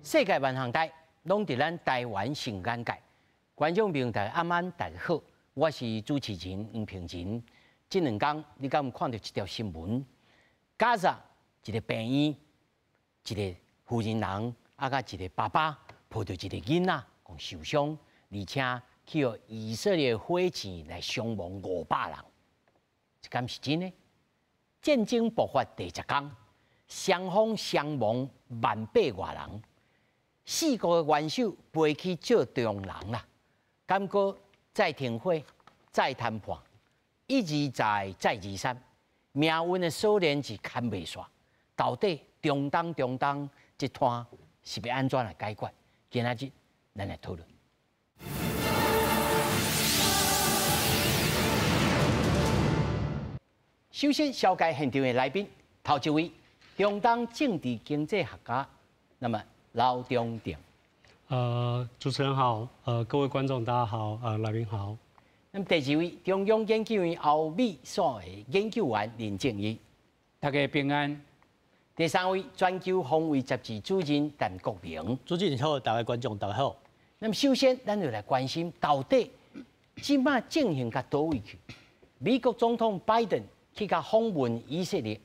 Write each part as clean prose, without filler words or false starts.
世界萬行台攏佇咱台灣上眼界。觀眾朋友大家晚安，大家好，我是主持人黃平仁。這兩天你敢有看著一條新聞？加薩一個病院，一個婦人人啊，佮一個爸爸抱著一個囡仔，講受傷，而且去予以色列火箭來傷亡500人，這敢是真的？戰爭爆發第十天，雙方傷亡萬八外人，四國的元首飛去借中人啦，敢閣再停火、再談判，一而再、再而三，命運的鎖鏈是牽袂煞。到底中東這攤是欲按怎來解決？今仔日咱來討論。首先，紹介現場的來賓，頭一位，中東政治經濟學家，那麼劉中定。主持人好，各位觀眾大家好，來賓好。那麼第二位，中央研究院歐美所的研究員林正義，大家平安。第三位，全球防衛雜誌主任陳國明，主持人好，大家觀眾大家好。那麼首先，咱就來關心到底這擺進行到佗位去？美國總統拜登去共訪問以色列，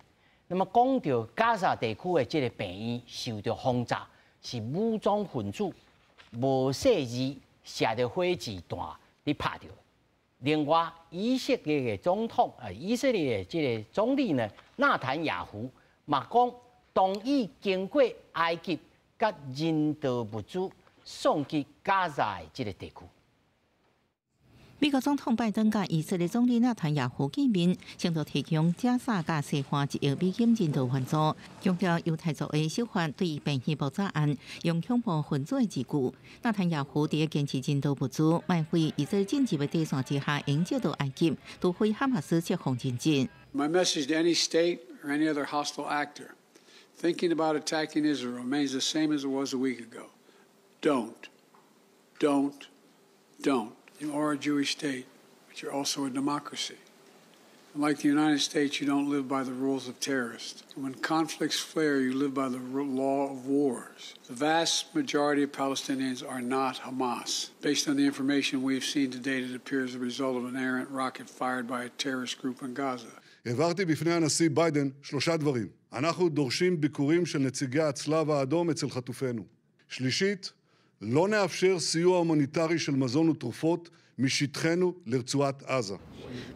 那麼講著加薩地區的這個病院受著轟炸，是武裝分子無細膩射著火箭彈佇拍著。另外，以色列的總統啊，以色列的這個總理呢，納坦雅胡嘛講同意經過埃及佮人道物資送去加薩的這個地區。美國總統拜登佮以色列總理納坦雅胡見面，承諾提供加薩佮西岸1億美金人道援助，強調猶太族的手法對病院爆炸案用恐怖分子的字句。納坦雅胡佇堅持人道物資，莫非以色列政治的底線之下，應借到埃及，除非哈馬斯釋放人質。 My message to any state or any other hostile actor thinking about attacking Israel remains the same as it was a week ago. Don't, don't, don't. You are a Jewish state, but you're also a democracy. And like the United States, you don't live by the rules of terrorists. And when conflicts flare, you live by the law of wars. The vast majority of Palestinians are not Hamas. Based on the information we've seen to date, it appears the result of an errant rocket fired by a terrorist group in Gaza. העברתי בפני הנשיא ביידן שלושה דברים. אנחנו דורשים ביקורים של נציגי הצלב האדום אצל חטופינו. שלישית, לא נאפשר סיוע הומניטרי של מזון ותרופות משטחנו לרצועת עזה。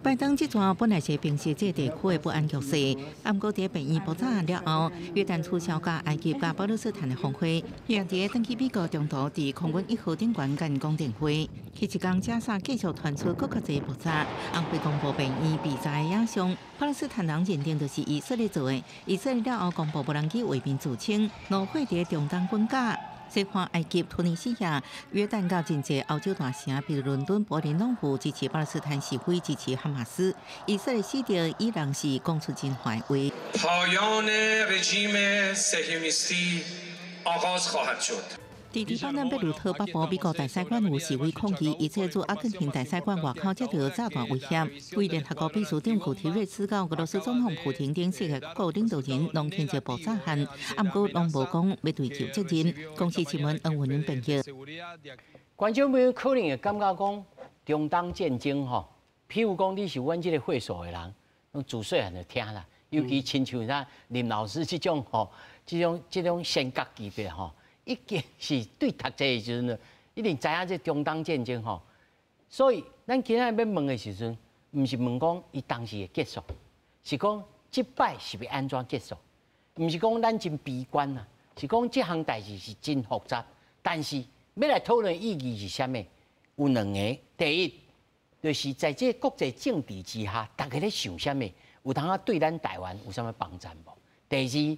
拜登這逝本來是平息這地區的不安局勢，毋過佇病院爆炸了後，約旦取消佮埃及佮巴勒斯坦的峰會，伊也佇轉去美國中途佇空軍一號頂懸共𪜶講電話。彼一工加薩繼續傳出閣較濟爆炸，紅會公布病院被炸的影像，巴勒斯坦人認定就是以色列做的。以色列了後公布無人機畫面自稱，怒火佇中東滾絞。西岸埃及、突尼西亞、約旦佮真濟歐洲大城，比如倫敦、柏林，攏有支持巴勒斯坦示威，支持哈馬斯。以色列死敵伊人是講出真壞話。 پایان رژیم صهیونیستی آغاز خواهد شد。佇黎巴嫩貝魯特北部美國大使館有示威抗議，以色列駐阿根廷大使館外口接著炸彈威脅。為聯合國秘書長古提瑞斯佮俄羅斯總統普廷等世界各國領導人攏譴責爆炸案，毋過攏無講欲追究責任。公視新聞黃文麟編譯。觀眾朋友可能會感覺講中東戰爭吼，譬如講你是阮這個歲數的人，攏自細漢就聽啦，尤其親像咱林老師這種吼，這種先覺級別吼。已經是對讀冊的時陣，一定知影這中東戰爭吼。所以，咱今仔日欲問的時陣，毋是問講伊當時會結束，是講這擺是欲按怎結束？毋是講咱真悲觀啊，是講這項代誌是真複雜。但是，欲來討論意義是啥物？有兩个，第一，就是在這國際政治之下，大家咧想啥物？有通仔對咱台灣有啥物幫助無？第二，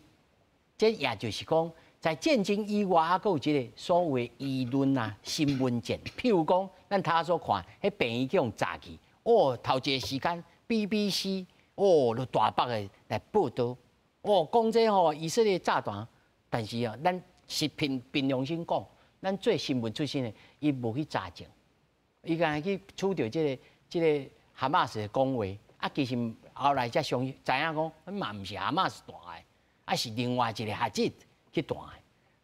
這也就是講，在戰爭以外，還閣有這個所謂輿論啊、新聞戰。譬如講，咱頭所看，彼病院去予炸去，哦，頭一個時間 BBC 哦，就大幅的來報導，哦，講這吼以色列炸彈，但是啊，咱是憑憑良心講，咱做新聞出身的，伊無去查證，伊干焦去取著這個哈馬斯的講話，啊，其實後來才相知影講，嘛毋是哈馬斯彈的，啊是另外一個學者去彈的。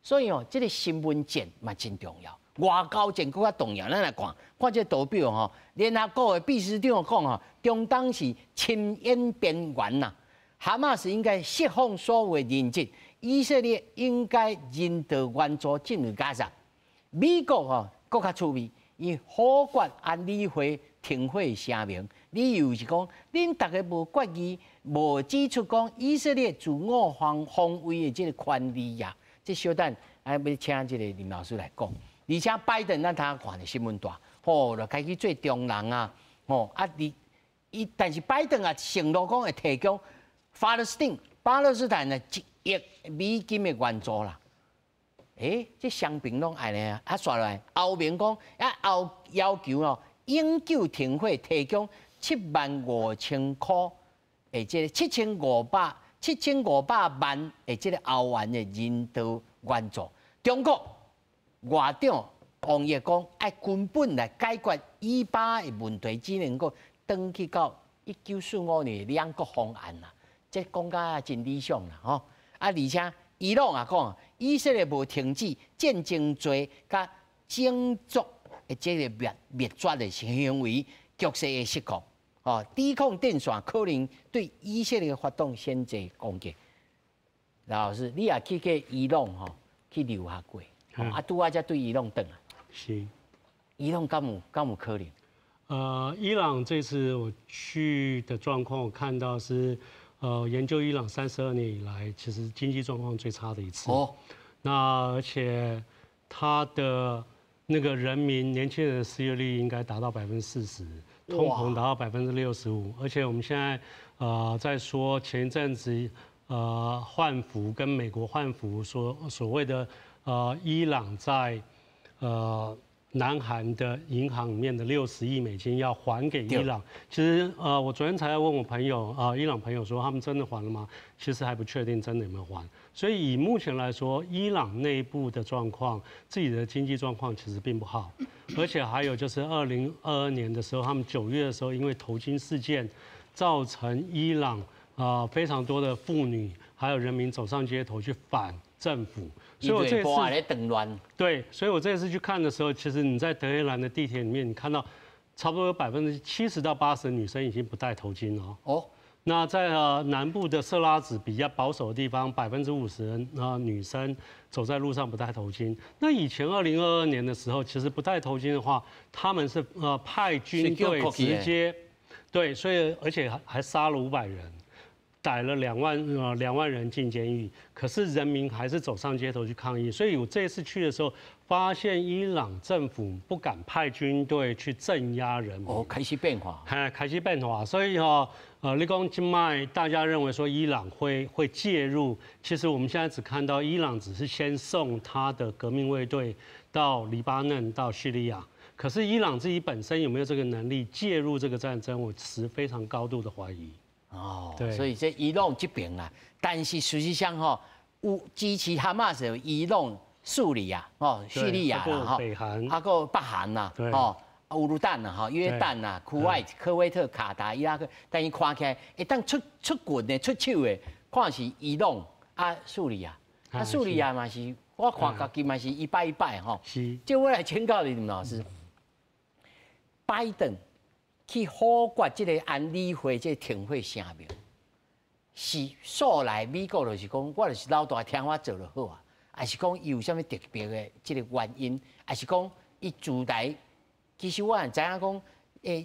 所以哦，這个新聞戰嘛真重要，外交戰閣較重要。咱來看，看這圖表吼，聯合國的秘書長講吼，中東是深淵邊緣呐，哈馬斯應該釋放所有人質，以色列應該人道援助進入加薩。美國吼閣較趣味，伊否決安理會停火聲明，理由是講，恁逐家無決議，無指出講以色列自我防衛的這個權利呀。這小等啊，欲請這個林老師來講。而且拜登咱頭看的新聞大，吼，就開始做中人啊，吼啊，你伊但是拜登也承諾講會提供巴勒斯坦巴勒斯坦的1億美金的援助啦。欸，這雙邊攏按呢啊，啊，煞來歐盟講啊，歐要求哦，永久停火，提供75,000塊的這個7500萬的這個歐元的人道援助。中國外長王毅講，愛根本來解決以巴的問題，只能夠轉去到1945年兩國方案啦。這講甲真理想啦，吼！啊，而且伊朗也講，以色列無停止戰爭罪佮種族的這個滅絕的行為，局勢會失控。哦，抵抗戰線可能對以色列發動先制攻擊。老師，你也去過伊朗吼，去留學過，啊，拄仔才對伊朗轉來。是。伊朗敢有可能？伊朗這次我去的狀況，我看到是，研究伊朗32年以來，其實經濟狀況最差的一次。那而且他的那個人民年輕人的失業率應該達到40%，通膨達到65%，而且我們現在在說前一陣子換符跟美國換符所謂的伊朗在南韓的銀行裡面的60億美金要還給伊朗。其實我昨天才問我朋友啊，伊朗朋友說他們真的還了嗎？其實還不確定真的有沒有還。所以以目前來說，伊朗內部的狀況，自己的經濟狀況其實並不好，而且還有就是2022年的時候，他們9月的時候，因為頭巾事件，造成伊朗啊非常多的婦女還有人民走上街頭去反政府。所以我這次對，所以我這次去看的時候，其實你在德黑蘭的地鐵裡面，你看到差不多有70%到80%的女生已經不戴頭巾了。哦，那在南部的設拉子比較保守的地方，50%的女生走在路上不戴頭巾。那以前2022年的時候，其實不戴頭巾的話，他們是派軍隊直接，對，所以而且還殺了500人。逮了2萬人進監獄，可是人民還是走上街頭去抗議。所以我這次去的時候，發現伊朗政府不敢派軍隊去鎮壓人民。哦，開始變化。嘿，開始變化。所以哈，你講這擺大家認為說伊朗會介入，其實我們現在只看到伊朗只是先送他的革命衛隊到黎巴嫩、到敘利亞。可是伊朗自己本身有沒有這個能力介入這個戰爭，我持非常高度的懷疑。哦，所以這伊朗這邊啦，但是事實上吼，有支持哈馬斯的伊朗、敘利亞、哦，敘利亞啦，吼，啊，閣北韓啦，吼，烏魯丹啦，吼，約旦啦、庫威、科威特、卡達、伊拉克，但是看起來會當出拳的、出手的，看是伊朗啊、敘利亞，啊，敘利亞嘛是，我看家己嘛是一擺一擺吼。是。就我來請教你，林老師，拜登去否決這個安理會這個停火聲明，是素來美國就是講，我就是老大聽我做就好啊，還是講伊有啥物特別的這個原因，還是講伊自來，其實我也知影講，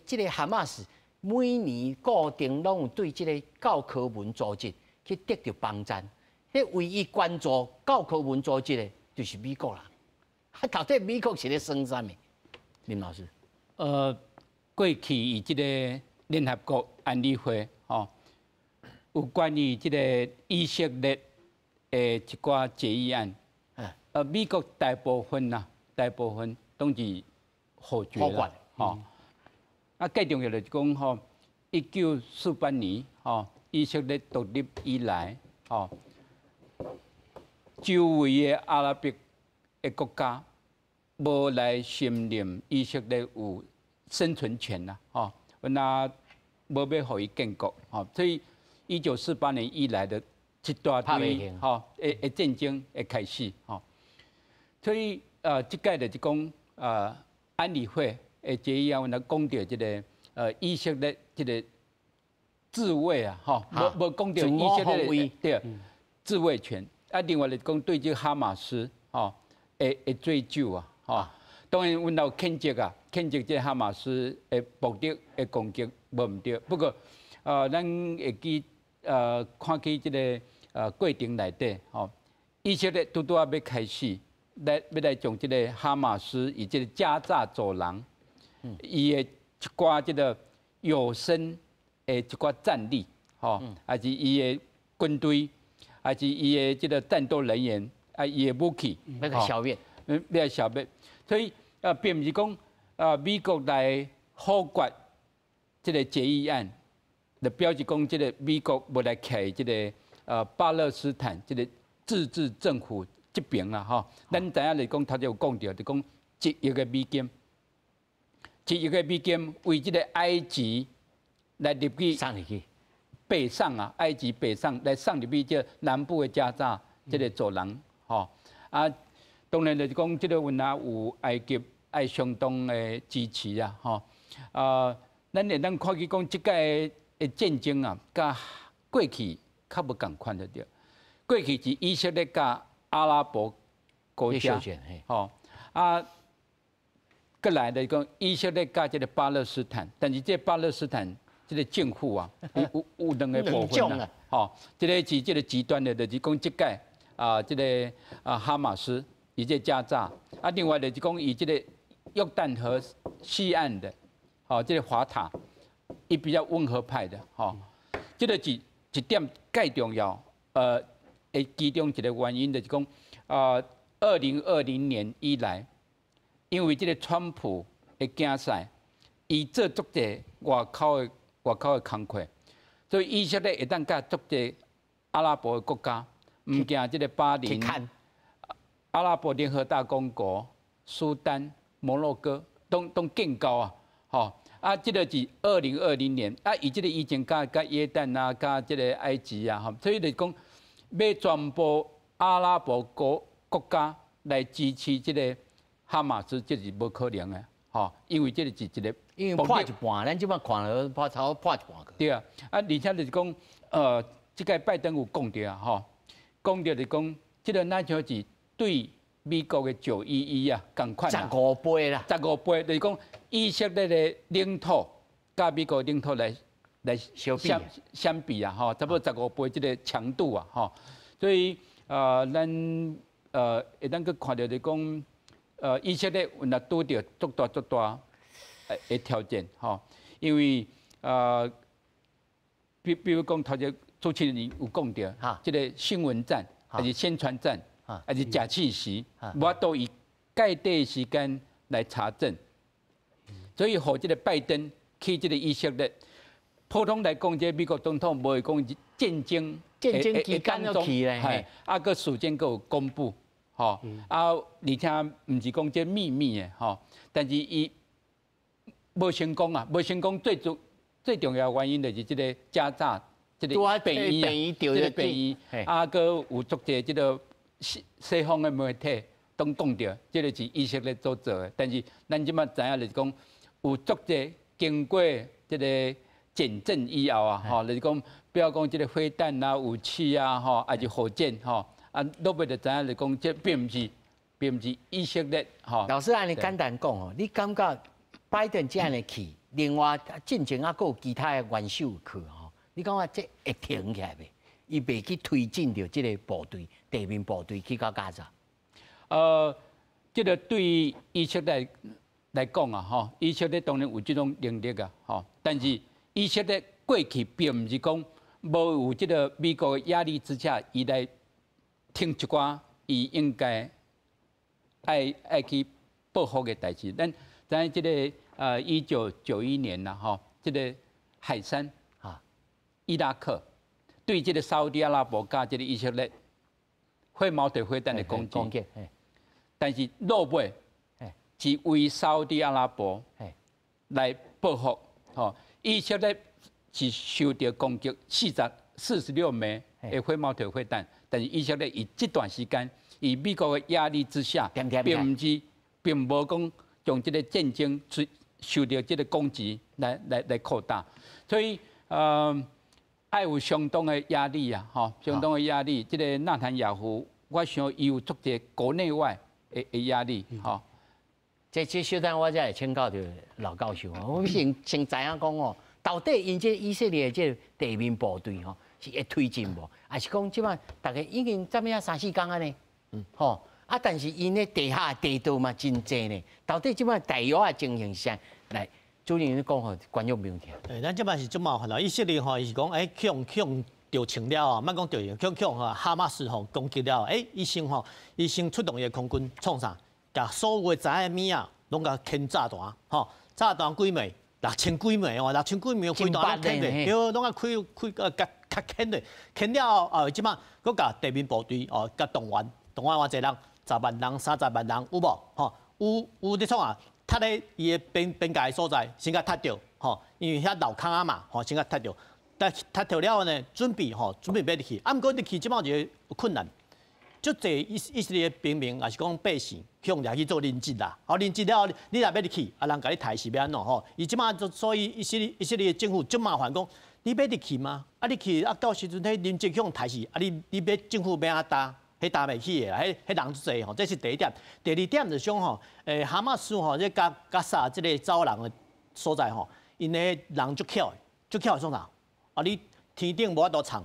這個哈馬斯每年固定攏有對這個教科文組織去得著幫贊，彼唯一關注教科文組織的，就是美國啦。啊，到底美國是咧算啥物？林老師，過去伊這個聯合國安理會吼，有關於這個以色列的一寡決議案，美國大部分呐，大部分攏是否決啦，吼。啊，更重要就是講吼，1948年吼，以色列獨立以來，吼，周圍的阿拉伯的國家無來承認以色列有生存權啦，吼，那無欲予伊建國，吼，所以1948年以來的一大堆，吼，的戰爭的開始，吼。所以這屆就是講安理會的決議案，阮來講著這个以色列這个自衛啊，吼，無講著以色列對自衛權。啊，另外就是講對這个哈馬斯吼會追究啊，吼。當然，阮有譴責啊，譴責這个哈馬斯的暴力的攻擊無毋對。不過，咱會記看起這个過程內底，吼，以色列拄拄仔欲開始來欲來將這个哈馬斯以這个加薩走廊，伊的一寡這个有生的一寡戰力，吼，還是伊的軍隊，還是伊的這个戰鬥人員，啊，伊的武器，欲共消滅，欲共消滅。所以並毋是講美國來否決這个決議案，就表示講這个美國無來徛這个巴勒斯坦這个自治政府這邊啦，吼。咱知影來講，頭先有講著，就講一億个美金，一億个美金為這个埃及來入去送入去北上啊，埃及北上來送入去這南部的加薩這个走廊，吼啊。當然就是講，這个阮也有埃及愛相當的支持啊，吼啊，咱會當看見講，這屆的戰爭啊，佮過去較無仝款著對。過去是以色列佮阿拉伯國家，吼啊，閣來就是講以色列佮這个巴勒斯坦，但是這巴勒斯坦這个政府啊，有兩个部分啊，吼，這个是這个極端的，就是講這屆啊，這个啊哈馬斯。伊這加薩，啊，另外就是講伊這个約旦河西岸的，吼，這个法塔，伊比較溫和派的，吼，這个是一點蓋重要，的其中一个原因就是講，2020年以來，因為這个川普的競賽，伊做足濟外口的工課，所以以色列會當佮足濟阿拉伯的國家，毋驚這个巴林。阿拉伯聯合大公國、蘇丹、摩洛哥攏建交啊，吼啊，這个是2020年啊，伊這个以前佮約旦啊，佮這个埃及啊，吼，所以就講欲全部阿拉伯國家來支持這个哈馬斯，這是無可能的，吼，因為這个是一个因為破一半，咱這擺看了破差不多破一半。對啊，啊，而且就是講，這個拜登有講著啊，吼，講著就是講，這个若像是對美國的911啊，仝款十五倍啦，十五倍，就是講以色列的領土佮美國領土來相比啊，吼，差不多十五倍這个強度啊，吼，所以咱會當閣看著就是講，以色列有若拄著足大足大的挑戰，吼，因為比如講頭前主持人有講著，這个新聞戰還是宣傳戰，還是假訊息，無法度以蓋底時間來查證，所以予這个拜登去這个以色列，普通來講，這个美國總統無會講戰爭戰爭期間要去咧，啊，閣事先閣有公布，吼，啊，而且毋是講這秘密的，吼，但是伊無成功啊，無成功最主最重要原因就是這个加薩這个病院，這个病院，啊，閣有足濟這个西方的媒體攏講著，這个是以色列所做的，但是咱這擺知影就是講，有足濟經過這個檢證以後啊，吼，就是講，比如講這个飛彈啊、武器啊，吼，還是火箭，吼，啊，落尾就知影就是講，這並毋是以色列，吼。老師按呢簡單講哦，你感覺拜登這按呢去，另外進前猶閣有其他的元首去吼，你感覺這會停起來袂？伊袂去推進著這个部隊，地面部隊去到加薩。這个對以色列來講啊，吼，以色列當然有這種能力啊，吼，但是以色列過去並毋是講無有這个美國的壓力之下，伊來停一寡伊應該愛去報復的代誌。咱知影這个1991年啦，吼，這个海珊啊，伊拉克對這个沙烏地阿拉伯佮這个以色列飛毛腿飛彈的攻擊，但是落尾是為沙烏地阿拉伯來報復，吼，以色列是受著攻擊46枚的飛毛腿飛彈，但是以色列以這段時間以美國的壓力之下，並毋是並無講將這個戰爭受著這個攻擊來擴大，所以愛有相當的壓力啊，吼，相當的壓力。這個納坦雅胡，我想伊有足濟國內外的壓力，吼。這小等我才會請教著老教授，我先知影講哦，到底𪜶這以色列的這個地面部隊吼是會推進無？還是講這擺逐家已經差不多三四工按呢？吼啊！但是𪜶咧地下地道嘛真濟呢。到底這擺大約的情形是啥？來，主任你講予觀眾朋友聽。欸，咱這擺是足麻煩啦。以色列吼，伊是講欸，去予去予著槍了啊，莫講著槍，去予哈馬斯吼攻擊了，欸，伊先出動伊的空軍創啥？共所有的知影物仔攏共牽炸彈，吼，炸彈幾枚，六千幾枚哦，六千幾枚飛彈攏牽咧，對，攏共開開共共牽咧，牽了後，啊，這擺閣共地面部隊哦，共動員，動員偌濟人，10萬人、30萬人，有無？吼，有咧創啊？踢咧伊的邊界所在，先共踢著，吼，因為遐老坑仔嘛，吼，先共踢著。但踢著了後呢，準備吼，準備欲入去。啊，毋過入去這擺有一個困難，足濟以色列的平民，抑是講百姓，去予掠去做人質啦。好，人質了後，你若欲入去，啊，人共你刣死欲按怎吼？伊這擺就所以以色列政府足麻煩，講你欲入去嗎？啊，你去啊，到時陣彼人質去予刣死，啊，你欲政府欲按怎擔？彼擔袂起的啦，彼人足濟吼，這是第一點。第二點就是講吼，哈馬斯吼，這加薩這個走廊的所在吼，𪜶的人足巧的，足巧的創啥？啊，你天頂無法度藏，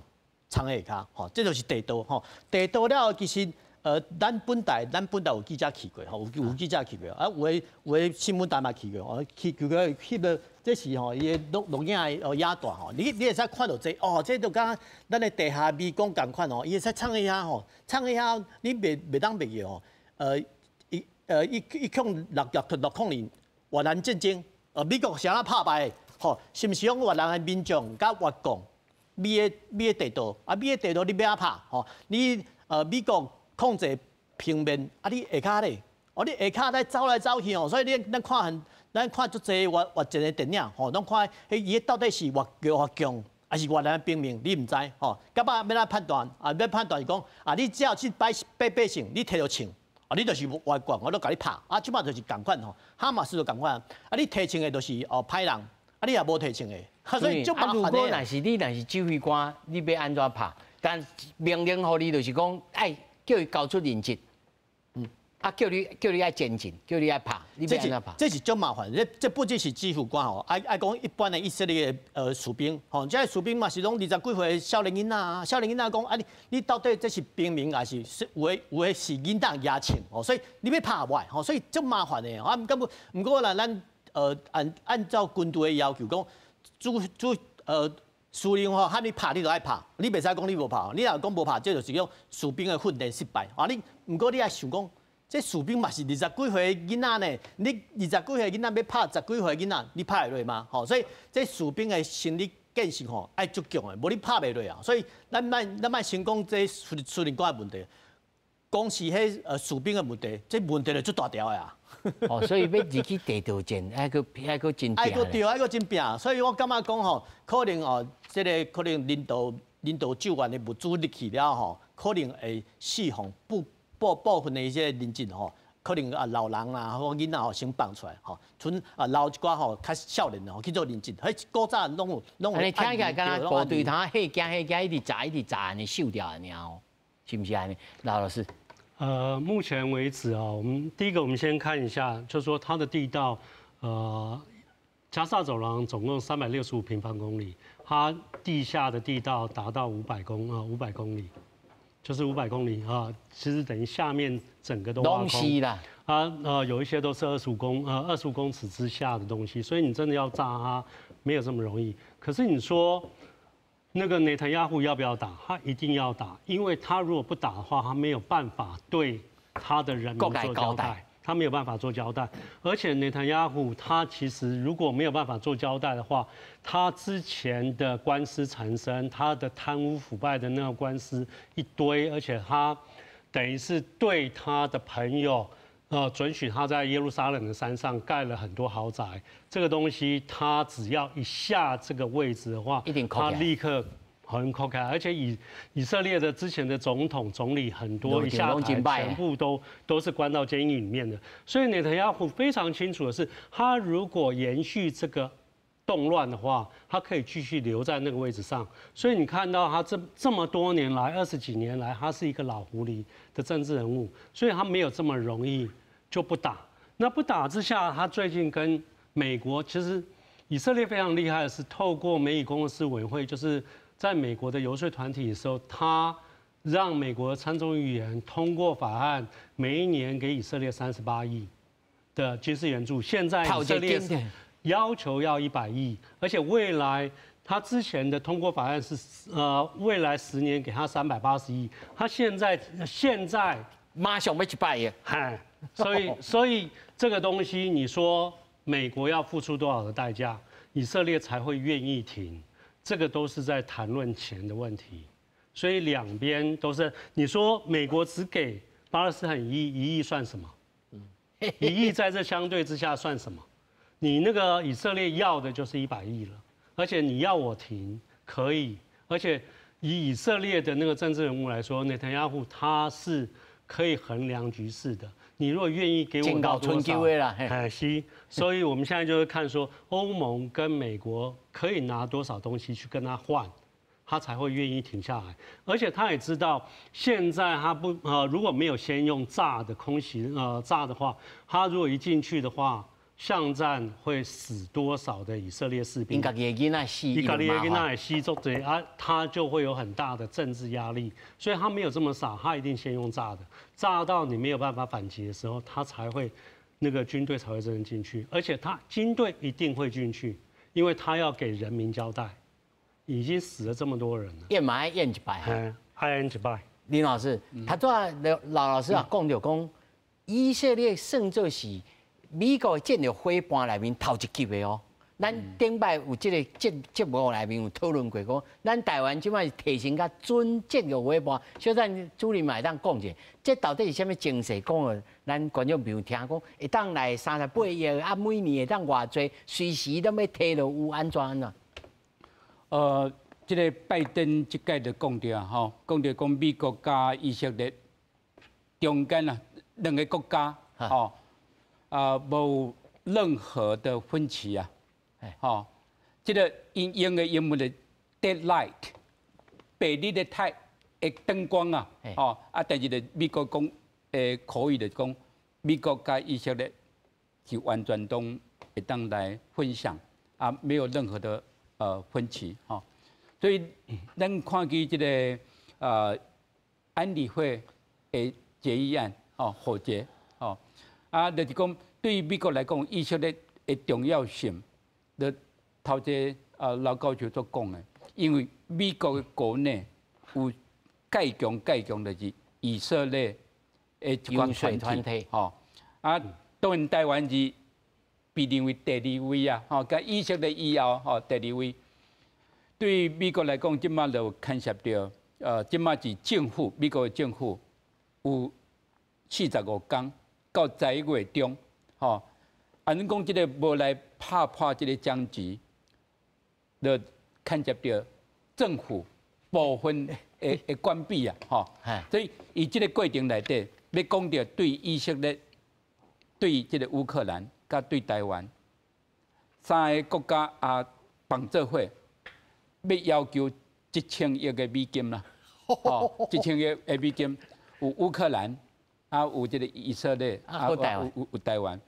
藏佇下跤，吼，這就是地道吼。地道了後，其實咱本台有記者去過，吼，有記者去過，啊，有的新聞台嘛去過，哦，去過翕的，這是吼伊的錄影的哦野帶吼，你會使看著這，哦，這就敢咱的地下迷宮仝款哦，伊會使藏佇遐吼，藏佇遐，你袂當袂記吼，一零六零年越南戰爭，美國是按怎拍敗的？吼，是毋是講越南的民眾佮越共覕佇地道？啊，覕佇地道你欲按怎拍？吼，你美國控制平面，啊，你下跤咧，哦，你下跤咧走來走去哦，所以你咱看很，咱看足濟越戰的電影，吼，攏看彼伊到底是越共越共，還是越南兵民，你毋知吼。到尾欲按怎判斷？啊，欲判斷是講，啊，你只要去擺百姓，你提著槍，啊，你就是越共，我都共你拍。啊，這擺就是仝款吼，哈馬斯就仝款。啊，你提槍的就是哦歹人，啊，你也無提槍的，所以足麻煩的。如果若是你若是指揮官，你欲按怎拍？但命令予你就是講，愛叫伊交出人質，啊，叫你愛前進，叫你愛拍，你欲按怎拍？這是足麻煩，這不只是指揮官吼，愛講一般的以色列的士兵吼，這士兵嘛是攏20幾歲少年囡仔，少年囡仔講啊，你到底這是平民還是有的是囡仔攑槍吼，所以你欲拍無吼，所以足麻煩的啊。毋過啦，咱按照軍隊的要求講，主主司令吼喊你拍，你就愛拍，你袂使講你無拍。你若講無拍，這就是講士兵的訓練失敗。啊，你毋過你愛想講，這士兵嘛是二十幾歲囡仔呢，你二十幾歲囡仔欲拍十幾歲囡仔，你拍會落嗎？吼，所以這士兵的心理建設吼愛足強的，無你拍袂落啊。所以咱莫先講這司令官的問題，講是彼士兵的問題，這問題就足大條的啊。哦，所以欲入去地道戰，愛閣真愛閣對，愛閣真拼。所以我感覺講吼，可能哦，這個可能人道救援的物資入去了吼，可能會釋放部分的一些人質吼，可能啊老人啊或囡仔吼先放出來吼，賰啊留一寡吼較少年的吼去做人質。彼古早攏有攏有。你聽起來敢若部隊通嚇驚嚇驚，一直炸一直炸，按呢收掉按呢哦，是毋是按呢？老老師。目前為止啊，我們第一個我們先看一下，就是說它的地道，加薩走廊總共365平方公里，它地下的地道達到500公里，就是五百公里啊，其實等於下面整個都挖空。啦。啊有一些都是25公尺之下的東西，所以你真的要炸它沒有這麼容易。可是你說，那個內坦亞胡要不要打？他一定要打，因為他如果不打的話，他沒有辦法對他的人民做交代，他沒有辦法做交代。而且內坦亞胡他其實如果沒有辦法做交代的話，他之前的官司纏身，他的貪污腐敗的那個官司一堆，而且他等於是對他的朋友，准許他在耶路撒冷的山上蓋了很多豪宅，這個東西他只要一下這個位置的話，一定他立刻很扣开，而且以色列的之前的总统、总理很多一下台，全部都是关到监狱里面的。所以内塔尼亚胡非常清楚的是，他如果延续这个动乱的话，他可以继续留在那个位置上。所以你看到他这么多年来，20几年来，他是一个老狐狸的政治人物，所以他没有这么容易就不打。那不打之下，他最近跟美国，其实以色列非常厉害的是，透过美以公司委员会，就是在美国的游说团体的时候，他让美国参众议员通过法案，每一年给以色列38亿的军事援助。现在以色列要求要100亿，而且未来他之前的通过法案是未来10年给他380亿，他现在马上欲100亿。嗨，所以这个东西你说美国要付出多少的代价，以色列才会愿意停？这个都是在谈论钱的问题，所以两边都是你说美国只给巴勒斯坦一亿，一亿算什么？一亿在这相对之下算什么？你那个以色列要的就是一百亿了，而且你要我停可以，而且以以色列的那个政治人物来说，内塔尼亚胡他是可以衡量局势的。你如果愿意给我到多少？哎，是，所以我们现在就是看说，欧盟跟美国可以拿多少东西去跟他换，他才会愿意停下来。而且他也知道，现在他不如果没有先用炸的空袭炸的话，他如果一进去的话，巷战会死多少的以色列士兵？伊家己的囡仔死，伊家己的囡仔会死足濟啊，他就会有很大的政治压力，所以他没有这么傻，他一定先用炸的，炸到你没有办法反击的时候，他才会那个军队才会真正进去，而且他军队一定会进去，因为他要给人民交代，已经死了这么多人了。驗嘛愛驗一擺。嗯，愛驗一擺。林老師，他拄仔老老師啊講著講，以色列算做是美國的戰略夥伴內面頭一級的哦。咱頂擺有這个節目內面有討論過，講咱台灣這擺是提升較準戰略夥伴。小等主任嘛會當講者，這到底是啥物情勢？講予咱觀眾朋友聽，講會當來38億啊，每年會當偌濟，隨時都欲提落有按怎按怎？這个拜登這擺就講著吼，講著講美國佮以色列中間啊，兩个國家吼啊，無任何的分歧啊。吼，這个𪜶用的英文的 daylight，白日的太的燈光啊，吼啊，但是咧美國講口語就講，美國佮以色列是完全都會當來分享啊，沒有任何的分歧吼。所以咱看見這个安理會的決議案吼，否決吼，啊，就是講對於美國來講，以色列的重要性。就頭一老教授所講的，因為美國的國內有蓋強蓋強，就是以色列的一寡團體，吼啊，當然台灣是被認為第二位啊，吼，佮以色列以後，吼，第二位。對美國來講，這擺就牽涉著，這擺是政府，美國的政府有45工到11月中，吼。啊，恁講這个無來拍破這个僵局，就牽涉著政府部分的關閉啊，吼。所以伊這个過程內底，欲講著對以色列、對這个烏克蘭、佮對台灣三个國家啊綁做伙，欲要求一千億的美金啦，吼，一千億的美金，有烏克蘭，啊有這个以色列，啊有台灣。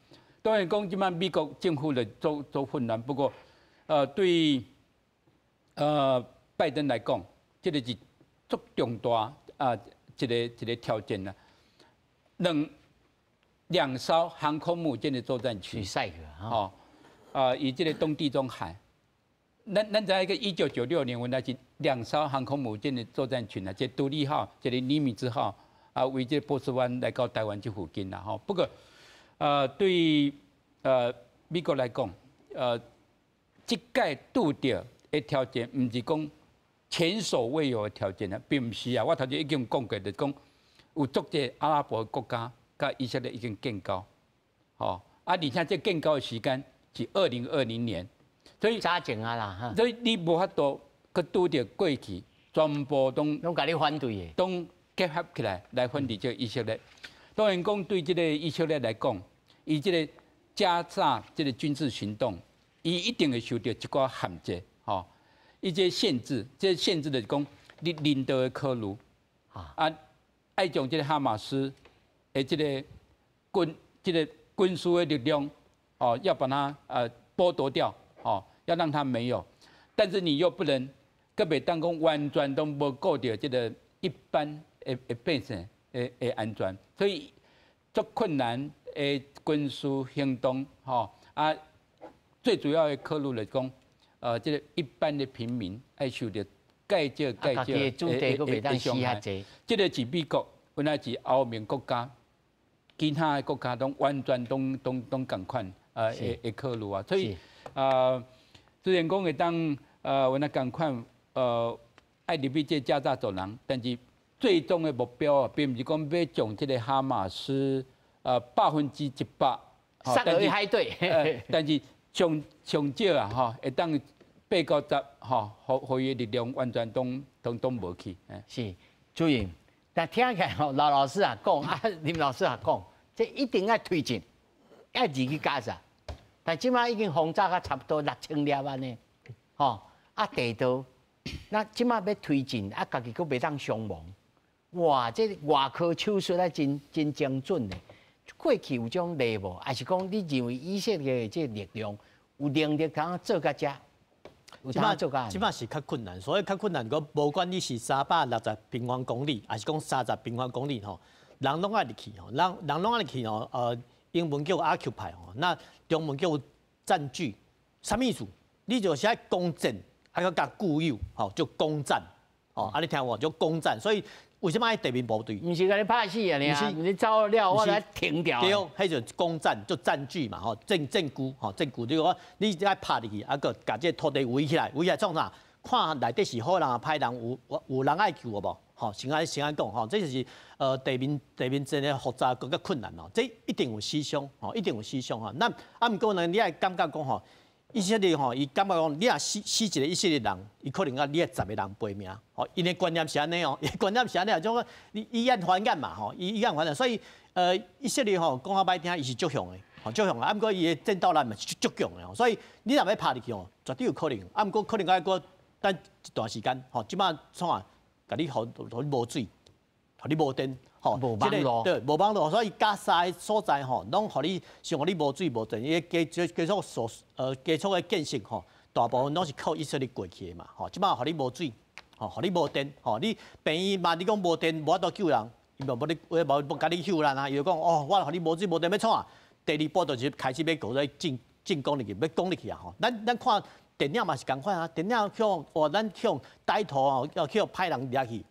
當然講，這擺美國政府咧做做混亂，不過，對拜登來講，這个是足重大啊一个挑戰啦。兩艘航空母艦的作戰群，吼，啊，以這个東地中海，咱知影個1996年，原來是兩艘航空母艦的作戰群啊，一個獨立號，一個尼米茲號，啊，為這个波斯灣來到台灣這附近啦，吼。不過，對美國來講，這擺拄著的挑戰，毋是講前所未有的挑戰啊，並毋是啊。我頭前已經講過，就講有足濟阿拉伯國家佮以色列已經建交，吼啊，而且這建交的時間是2020年，所以早前啊啦，所以你無法度閣拄著過去全部攏攏共你反對的，攏結合起來來反對這個以色列。當然講對這個以色列來講，伊這個加沙這個軍事行動，伊一定會受著一寡限制，吼。伊這個限制，這個限制就是講，你人道的考慮，啊，愛將這個哈馬斯的這個軍這個軍事的力量，哦，要把它剝奪掉，哦，要讓它沒有，但是你又不能，閣袂當講完全都無顧著這個一般的的百姓的的安全，所以足困難的軍事行動，吼啊，最主要的考慮來講，這個一般的平民愛受著蓋少蓋少的傷害。這個是美國，本來是歐盟國家，其他的國家攏完全攏攏攏仝款會考慮啊，所以雖然講會當有那仝款愛入去這加沙走廊，但是最終的目標啊，並毋是講欲將這個哈馬斯100% 殺落去海底，但是上上少啊，吼，會當80-90吼，予予伊的力量完全攏攏攏無去。是，主任，但聽起來吼，劉老師也講，啊，林老師也講，這一定愛推進，愛入去加沙。但這擺已經轟炸到差不多6000粒按呢，吼，啊地道，那這擺欲推進，啊，家己閣袂當傷亡，哇，這外科手術啊，真真精準的。過去有這種例無？還是講你認為以色列的這個力量有能力通做到遮？這擺這擺是較困難，所以較困難。講無管你是360平方公里，還是講30平方公里吼，人攏愛入去吼，人人攏愛入去吼。英文叫 occupy 吼，那中文叫佔據，啥物意思？你就是愛攻佔，還閣共固有，吼，就攻佔，哦，啊，你聽無？就攻佔，所以為啥物愛地面部隊？毋是共你拍死啊！你走了，我來停掉。對，彼就攻佔，就佔據嘛，吼，佔佔據，吼，佔據。你講你愛拍入去，啊，閣共這個土地圍起來，圍起來創啥？看內底是好人抑歹人，有有人愛救無？吼，先按先按講吼，這就是地面地面戰的複雜閣較困難哦，這一定有死傷，吼，一定有死傷吼。那啊，毋過呢，你愛感覺講吼，以色列吼，伊感覺講，你若死死一個以色列人，伊可能啊，你愛十個人賠命，吼，𪜶的觀念是按呢哦，伊觀念是按呢，種你以眼還眼嘛，吼，以以眼還眼，所以以色列吼講較歹聽，伊是足凶的，吼，足凶的，啊，毋過伊的戰鬥力嘛是足強的，所以你若欲拍入去吼，絕對有可能，啊，毋過可能愛閣等一段時間，吼，這擺創啊？共你予予你無水，予你無電，吼，無網路，對，無網路，所以加沙的所在吼，攏予你像予你無水無電，伊個基基礎所基礎的建設吼，大部分攏是靠以色列過去的嘛，吼，這擺予你無水，吼，予你無電，吼，你病院嘛，你講無電無法度救人，伊嘛無你無無共你救人啊，伊就講哦，我予你無水無電欲創啊？第二步就是開始欲搞咧進進攻入去，欲攻入去啊，吼，咱咱看。電影嘛是仝款啊，電影去予哦，咱去予歹徒哦，要去予歹人掠去，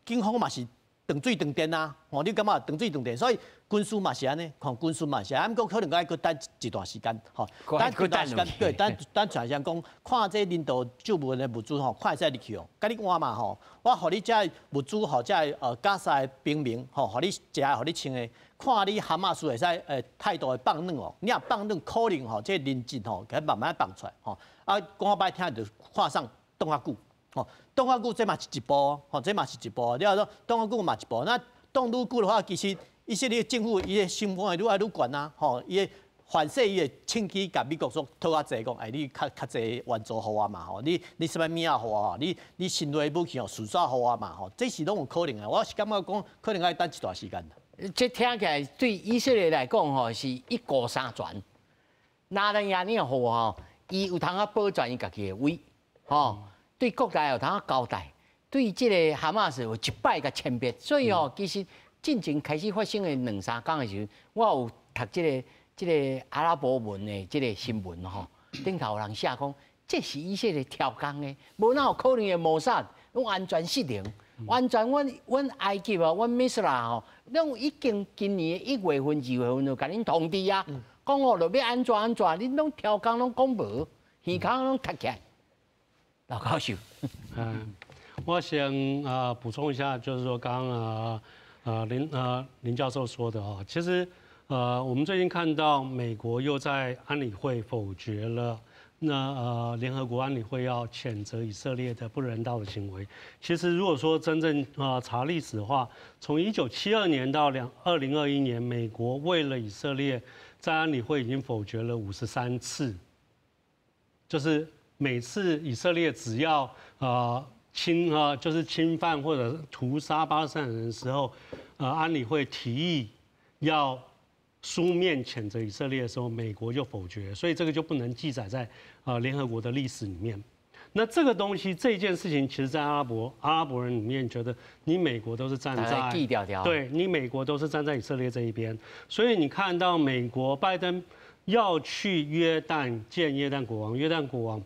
警方嘛是斷水斷電啊，吼，你感覺斷水斷電，所以軍事嘛是按呢，看軍事嘛是按呢，毋過可能愛閣等一段時間，吼，等一段時間，對，等等一段時間講，看這人道救援的物資吼，看會使入去哦，共你換嘛吼，我予你這物資，予這加沙的平民，吼，予你食的，予你穿的。看你哈馬斯會使態度會放軟哦，你若放軟，可能吼這人質吼，共慢慢放出來吼。啊，講較歹聽就看上擋較久，吼，擋較久這嘛是一步，吼，這嘛是一步。你若說擋較久嘛一步，那擋愈久的話，其實以色列政府伊的成本會愈來愈懸啊，吼，伊的反正伊會趁機共美國說討較濟，講哎，你較較濟援助予我嘛，吼，你你啥物物仔予我，你你新銳武器哦，輸送予我嘛，吼，這是攏有可能的。我是感覺講，可能愛等一段時間。這聽起來對以色列來講吼，是一鍋三全。拿尼亞尼好吼，伊有通啊保全伊家己的位，吼，對國內有通啊交代，對這個哈馬斯有一擺共殲滅。所以吼，其實進前開始發生的兩三工的時陣，我有讀這個這個阿拉伯文的這個新聞吼，頂頭有人寫講，這是以色列挑工的，無哪有可能會謀殺，攏完全失靈。完全，阮阮埃及啊，阮ミ斯拉吼，攏已經今年1月份、2月份就共恁通知啊，講哦，著欲按怎按怎，恁攏挑工攏講無，耳孔攏凸起來。老教授，嗯，我想啊補充一下，就是說剛剛啊林林教授說的啊，其實我們最近看到美國又在安理會否決了那联合国安理会要谴责以色列的不人道的行为。其实如果说真正查历史的话，从1972年到2021年，美国为了以色列在安理会已经否决了53次，就是每次以色列只要就是侵犯或者屠杀巴勒斯坦人的时候，安理会提议要书面谴责以色列的时候，美国就否决，所以这个就不能记载在联合国的历史里面。那这个东西这件事情，其实在阿拉伯人里面觉得，你美国都是站在，对，你美国都是站在以色列这一边，所以你看到美国拜登要去约旦见约旦国王，约旦国王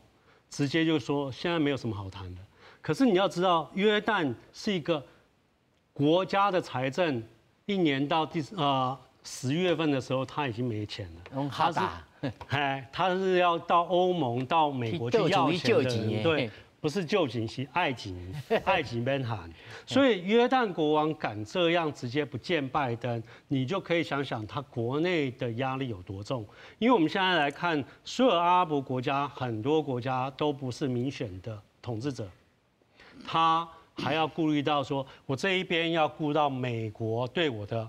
直接就说现在没有什么好谈的。可是你要知道，约旦是一个国家的财政，一年到10月份的时候，他已经没钱了。他是，哎，他是要到欧盟、到美国去要钱的。对，不是救钱，是爱錢，愛錢免還。所以约旦国王敢这样直接不见拜登，你就可以想想他国内的压力有多重。因为我们现在来看，所有阿拉伯国家，很多国家都不是民选的统治者，他还要顾虑到说，我这一边要顾到美国对我的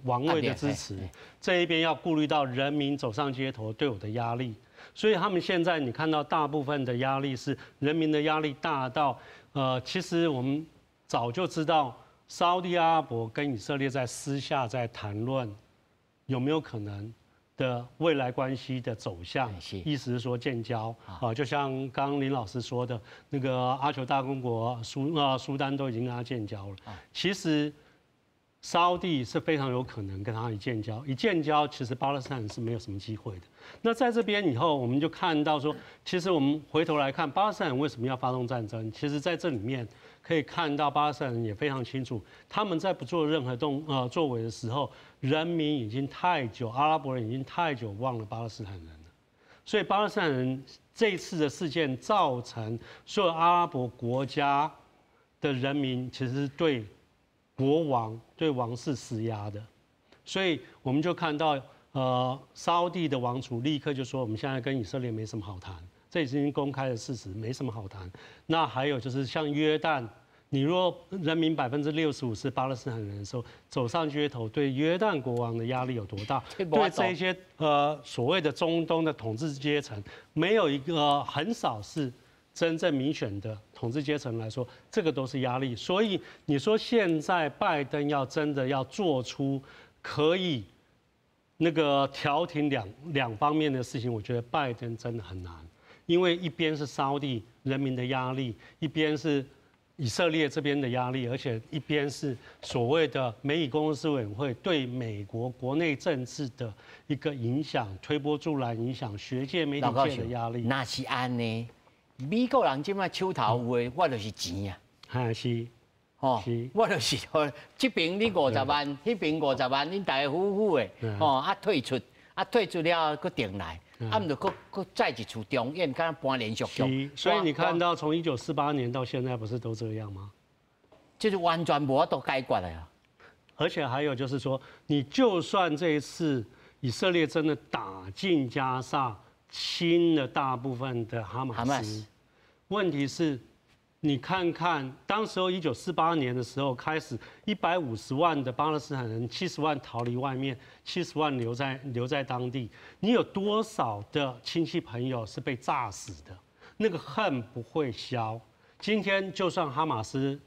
王位的支持，这一边要顾虑到人民走上街头对我的压力，所以他们现在你看到大部分的压力是人民的压力大到，其实我们早就知道，沙地阿拉伯跟以色列在私下在谈论有没有可能的未来关系的走向，意思是说建交啊，就像刚刚林老师说的，那个阿酋大公国苏丹都已经跟他建交了，其实沙地是非常有可能跟他一建交，一建交，其实巴勒斯坦是没有什么机会的。那在这边以后，我们就看到说，其实我们回头来看，巴勒斯坦为什么要发动战争？其实在这里面可以看到，巴勒斯坦人也非常清楚，他们在不做任何作为的时候，人民已经太久，阿拉伯人已经太久忘了巴勒斯坦人了。所以巴勒斯坦人这次的事件造成所有阿拉伯国家的人民其实是对国王对王室施压的，所以我们就看到，沙地的王储立刻就说，我们现在跟以色列没什么好谈，这已经公开的事实，没什么好谈。那还有就是像约旦，你若人民65%是巴勒斯坦人的时候，走上街头，对约旦国王的压力有多大？对这些所谓的中东的统治阶层，没有一个很少是真正民选的统治阶层来说，这个都是压力。所以你说现在拜登要真的要做出可以那个调停两方面的事情，我觉得拜登真的很难，因为一边是沙地人民的压力，一边是以色列这边的压力，而且一边是所谓的美以公司委员会对美国国内政治的一个影响，推波助澜，影响学界媒体界的压力。若是按呢？美國人這擺手頭有的，我就是錢啊。係是，吼，我就是說，這邊你五十萬，彼邊五十萬，恁大家好好的，吼啊退出，啊退出了，閣轉來，啊毋就閣閣再一次重演，敢若搬連續劇。所以你看到從1948年到現在，不是都這樣嗎？就是完全無法度解決的啊。而且還有就是說，你就算這一次以色列真的打進加薩，清了大部分的哈馬斯。問題是，你看看當時候1948年的時候開始，150萬的巴勒斯坦人，70萬逃離外面，70萬留在當地。你有多少的親戚朋友是被炸死的？那個恨不會消。今天就算哈馬斯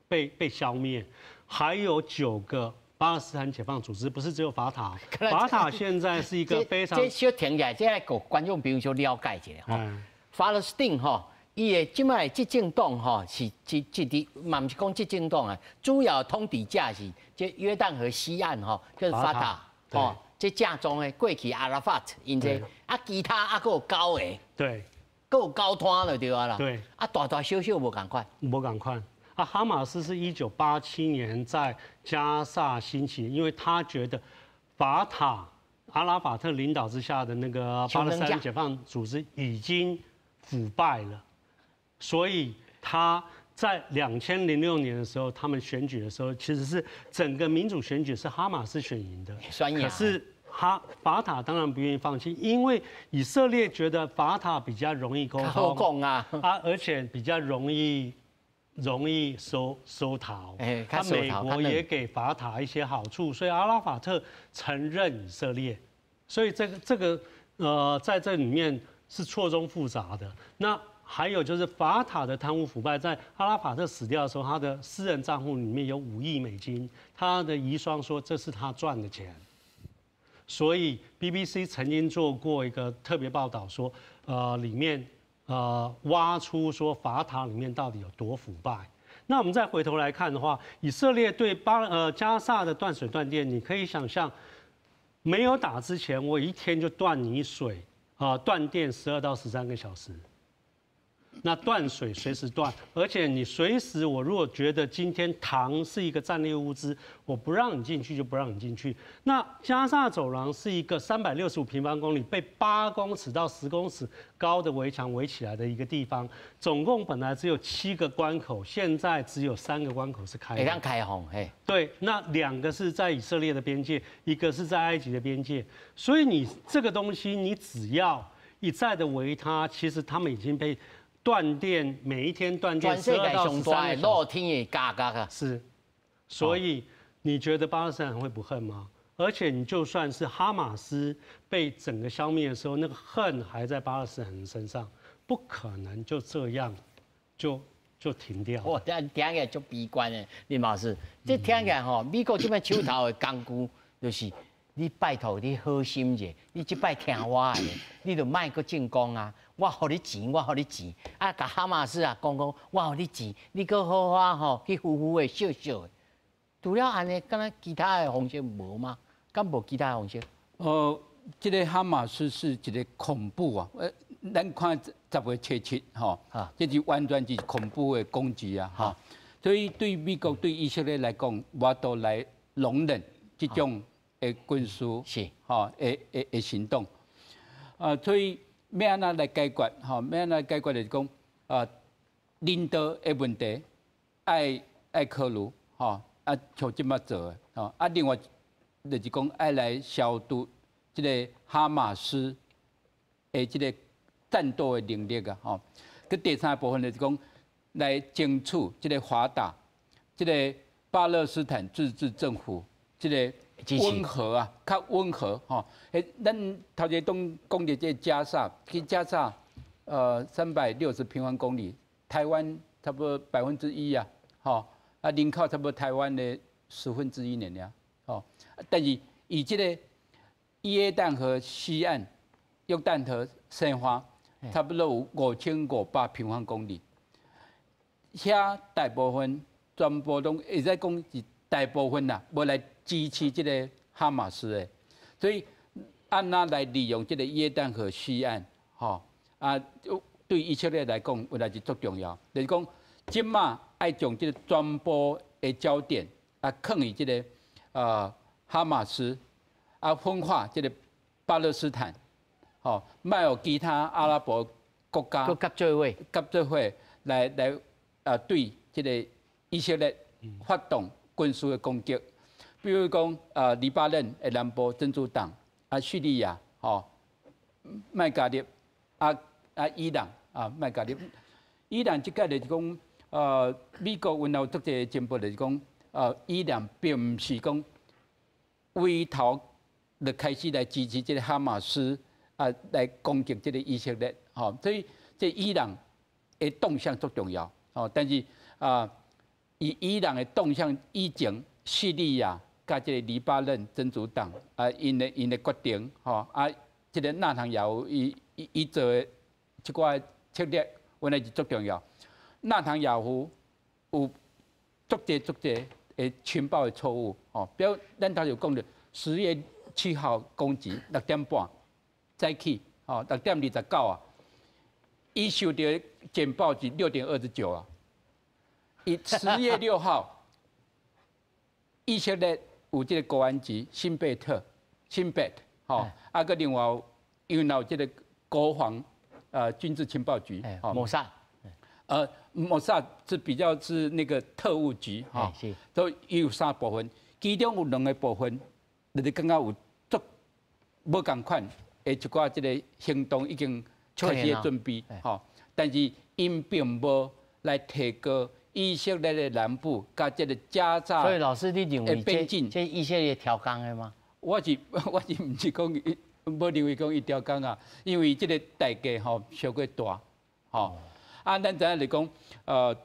被消滅，還有9個巴勒斯坦解放組織，不是只有法塔。法塔現在是一個非常這小停下來，這個觀眾朋友小了解一下吼。巴勒斯坦吼。伊的這擺執政黨吼是這這佇嘛毋是講執政黨啊，主要統治者是這約旦河西岸吼，叫法塔吼，這正宗的過去阿拉法特𪜶這啊，其他啊閣有九个，閣有九攤就對啊啦，啊大大小小無仝款，無仝款。啊，哈馬斯是1987年在加薩興起，因為他覺得法塔阿拉法特領導之下的那個巴勒斯坦解放組織已經腐敗了。所以他在2006年的時候，他們選舉的時候，其實是整個民主選舉是哈馬斯選贏的。可是哈哈法塔当然不愿意放弃，因为以色列觉得法塔比较容易沟通，讲啊，啊，而且比较容易收逃。他美国也给法塔一些好处，所以阿拉法特承认以色列，所以这个在这里面是错综复杂的。那还有就是法塔的贪污腐败，在阿拉法特死掉的时候，他的私人账户里面有5亿美金，他的遗孀说这是他赚的钱。所以 BBC 曾经做过一个特别报道，说，里面挖出说法塔里面到底有多腐败。那我们再回头来看的话，以色列对加萨的断水断电，你可以想象，没有打之前，我一天就断你水啊，断电12到13个小时。那断水随时断，而且你随时，我如果觉得今天糖是一个战略物资，我不让你进去就不让你进去。那加萨走廊是一个365平方公里，被8公尺到10公尺高的围墙围起来的一个地方，总共本来只有七个关口，现在只有三个关口是开。会当开放，嘿。对，那两个是在以色列的边界，一个是在埃及的边界，所以你这个东西，你只要一再的围它，其实他们已经被断电，每一天断电12到13个。露天的加加啊。是，所以你觉得巴勒斯坦会不恨吗？而且你就算是哈马斯被整个消灭的时候，那个恨还在巴勒斯坦人身上，不可能就这样就停掉。哇，这听起来足悲观的，林老师，这听起来吼，美国这摆手头的工具就是，你拜托你好心者，你这摆听我的，你就莫阁进攻啊！我予你錢，我予你錢，啊，共哈馬斯啊講講，我予你錢，你閣好好吼去呼呼的笑笑的。除了按呢，敢若其他的方式無嗎？敢無其他的方式？這个哈馬斯是一個恐怖啊！咱看10月7日吼，這是完全是恐怖的攻擊啊！哈，所以對美國對以色列來講，無法度來容忍這種的軍事吼的行動，啊，所以欲按怎來解決？吼，欲按怎解決就是講，啊，人道的問題愛考慮，吼，啊，像這擺做的，吼，啊，另外就是講愛來消除這个哈馬斯的這个戰鬥的能力啊，吼。閣第三部分就是講來爭取這个法塔，這个巴勒斯坦自治政府，這个溫和啊，較溫和吼。欸，咱頭一個講講著這个加薩，其實加薩360平方公里，台灣差不多1%啊，吼，啊人口差不多台灣的1/10爾爾，吼。但是伊這个約旦河西岸，約旦河西岸，差不多有5500平方公里，遐大部分全部攏會使講是大部分啦，無來支持這个哈馬斯的，所以按怎來利用這个約旦河西岸，吼啊，對以色列來講，原來是足重要。就是講，這馬愛將這个全部的焦點啊，囥佇這个哈馬斯，啊分化這个巴勒斯坦，吼，莫予其他阿拉伯國家閣合做伙，合做伙來啊對這个以色列發動軍事的攻擊。比如講，黎巴嫩的南部真主黨，啊，敘利亞，吼，麥加勒，啊，伊朗，啊，麥加勒，伊朗這個就是講，美國原來有足濟情報就是講，伊朗並毋是講為頭就開始來支持這个哈馬斯，啊，來攻擊這个以色列，吼，所以這伊朗的動向足重要，吼，但是啊，以伊朗的動向以前，敘利亞佮這个黎巴嫩真主黨啊，𪜶的決定，吼啊，這个納坦雅胡伊做的這寡策略，原來是足重要。納坦雅胡有足濟足濟的情報的錯誤，吼，比如咱頭有講著，10月7號攻擊6點半早起，吼，6點29啊，伊收著的簡報是6點29啊，伊10月6號。以色列有這个國安局辛貝特、辛貝特，吼，啊，閣另外因為有這个國防軍事情報局，吼，摩薩，摩薩是比較是那個特務局，吼，都有三部分，其中有兩個部分，就是感覺有足無仝款的一寡這个行動已經開始準備，吼，但是𪜶並無來提高以色列的南部佮這个加沙。所以老師，你認為這這以色列刁工的嗎？我是毋是講伊，無認為講伊刁工啊，因為這个代價吼傷過大，吼。啊，咱知影來講，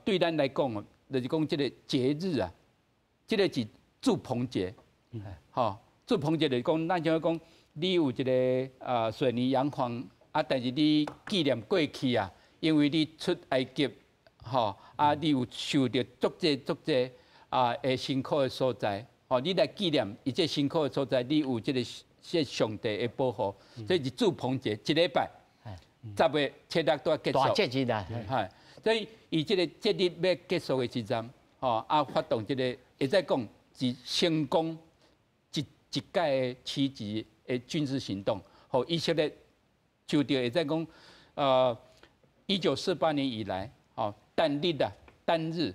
對咱來講，就是講這个節日啊，這个是住棚節，吼，住棚節就是講，咱像講，你有一个水泥洋房啊，但是你紀念過去啊，因為你出埃及，吼，啊，你有受著足濟足濟啊的辛苦的所在，吼，你來紀念伊這辛苦的所在，你有這个這上帝的保護，這是住棚節，一禮拜，10月7日都結束。大節日啊，係，所以伊這个節日欲結束的時陣，吼，啊，發動這个，會使講是成功一一屆的奇蹟的軍事行動，予以色列就著會使講，1948年以來，吼，單日啊，單日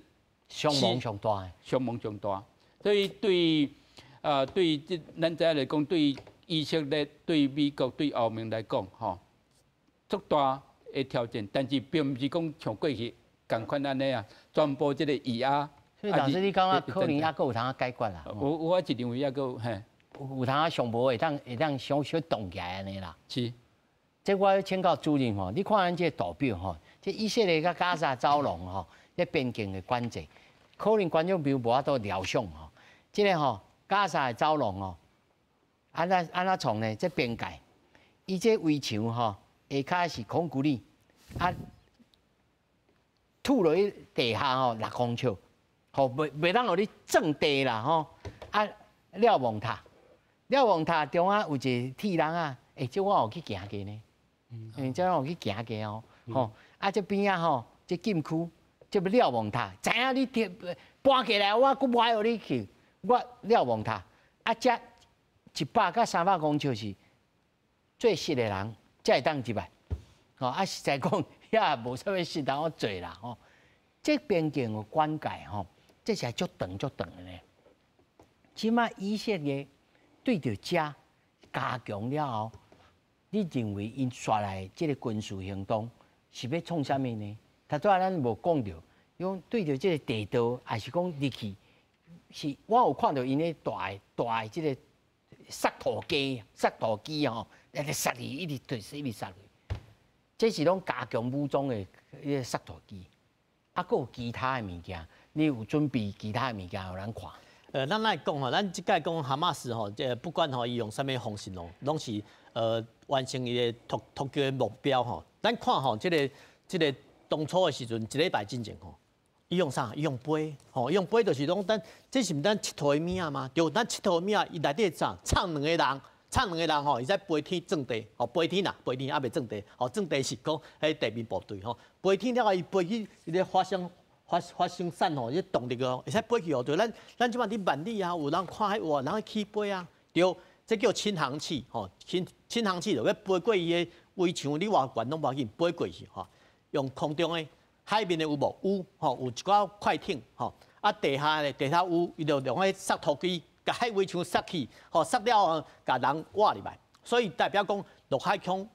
傷亡上大，傷亡上大，所以對，對這咱知影來講，對以色列、對美國、對歐盟來講，吼，足大的挑戰，但是並毋是講像過去仝款按呢啊，全部這个以阿。所以老師，你感覺可能猶閣有通解決啦？我是認為猶閣嘿，有通上無會當小小動起來按呢啦。是。這我欲請教主任吼，你看咱這個圖表吼，這以色列佮加沙走廊吼，這邊境的管制，可能觀眾朋友無法度料想吼，這个吼加沙的走廊吼，按怎按怎創呢？這邊界，伊這圍牆吼下跤是孔古力，啊，吐落去地下吼6公尺，吼袂當予你鑽地啦吼，啊瞭望塔，瞭望塔中間有一个鐵籠仔，欸，這我有去行過呢。嗯，這我有去行過哦，吼，啊，這邊仔吼，這禁區，這欲瞭望塔，知影你貼搬過來，我閣無愛予你去，我瞭望塔，啊，這100到300公尺是最實的人才會當入來，吼，啊，實在講遐無啥物適當做啦，吼，這邊境的管界吼，這是足長足長的呢。這擺以色列對著遮加強了後，你認為𪜶紲來這个軍事行動是欲創啥物呢？頭拄仔咱無講著，用對著這个地道，抑是講入去，是我有看著𪜶咧大的大的這个殺土機、殺土機吼，一直殺去，一直對，一直殺去。這是攏加強武裝的彼个殺土機，啊，閣有其他的物件，你有準備其他的物件予咱看？咱來講吼，咱這擺講哈馬斯吼，這不管吼伊用啥物方式咯，攏是完成伊的突突擊的目標吼。咱看吼，這个當初的時陣，一禮拜進前吼，伊用啥？伊用飛，吼，伊用飛就是講，咱這是毋咱𨑨迌的物仔嗎？對，咱𨑨迌的物仔，伊內底啥？藏兩个人，藏兩個人吼，伊在飛天鑽地，吼，飛天啦，飛天猶未鑽地，吼，鑽地是講彼地面部隊吼，飛天了後，伊飛去伊咧發生。發發生產吼，這動力哦，會使飛去哦。對，咱這擺佇萬里啊，有人看彼有人起飛啊，對，這叫潛航器吼，潛航器就欲飛過伊的圍牆，你偌懸攏無要緊，飛過去吼。用空中的，海面的有無？有吼，有一寡快艇吼。啊，地下的地下有，伊就用彼索土機，共彼圍牆索去，吼，索了後，共人挖入來。所以代表講陸海空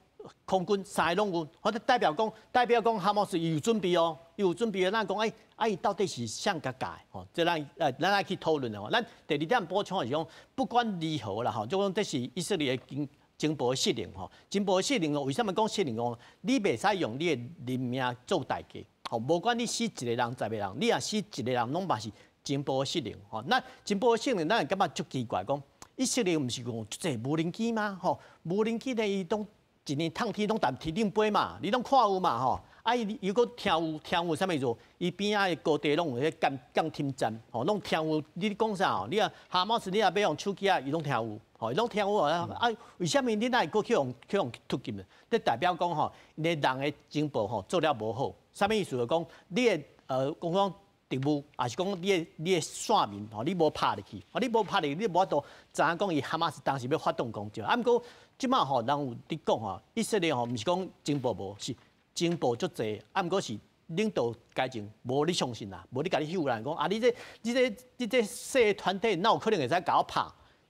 空軍三个攏有，或者代表講哈馬斯伊有準備哦，伊有準備的。咱講欸，啊伊到底是啥共教的？吼，這咱愛去討論的吼。咱第二點補充的是講，不管如何啦吼，就講這是以色列的情報的失靈吼，情報的失靈哦，為啥物講失靈哦？你袂使用你的人命做代價，吼，無管你死一個人、10個人，你若死一個人，攏嘛是情報的失靈吼。那情報的失靈，咱會感覺足奇怪，講以色列毋是講足濟無人機嗎？吼，無人機呢，伊攏一年透天攏佇天頂飛嘛，你攏看有嘛吼？啊，伊又閣聽有聽有啥物意思？伊邊仔的高地攏有彼監監聽站，吼，攏聽有。你講啥吼？你若哈馬斯，你若欲用手機啊，伊攏聽有，吼，伊攏聽有啊。啊，為啥物你哪會閣去予突擊呢？這代表講吼，𪜶人的情報吼做了無好。啥物意思？就講你的講特務，抑是講你的線民吼，你無拍入去，哦，你無拍入去，你無法度知影講伊哈馬斯當時欲發動攻擊。啊，毋過這擺吼，人有佇講吼，以色列吼，毋是講情報無，是情報足濟，啊，毋過是領導階層無咧相信啦，無咧共你翕啦，講啊，你這細團體哪有可能會使共我拍？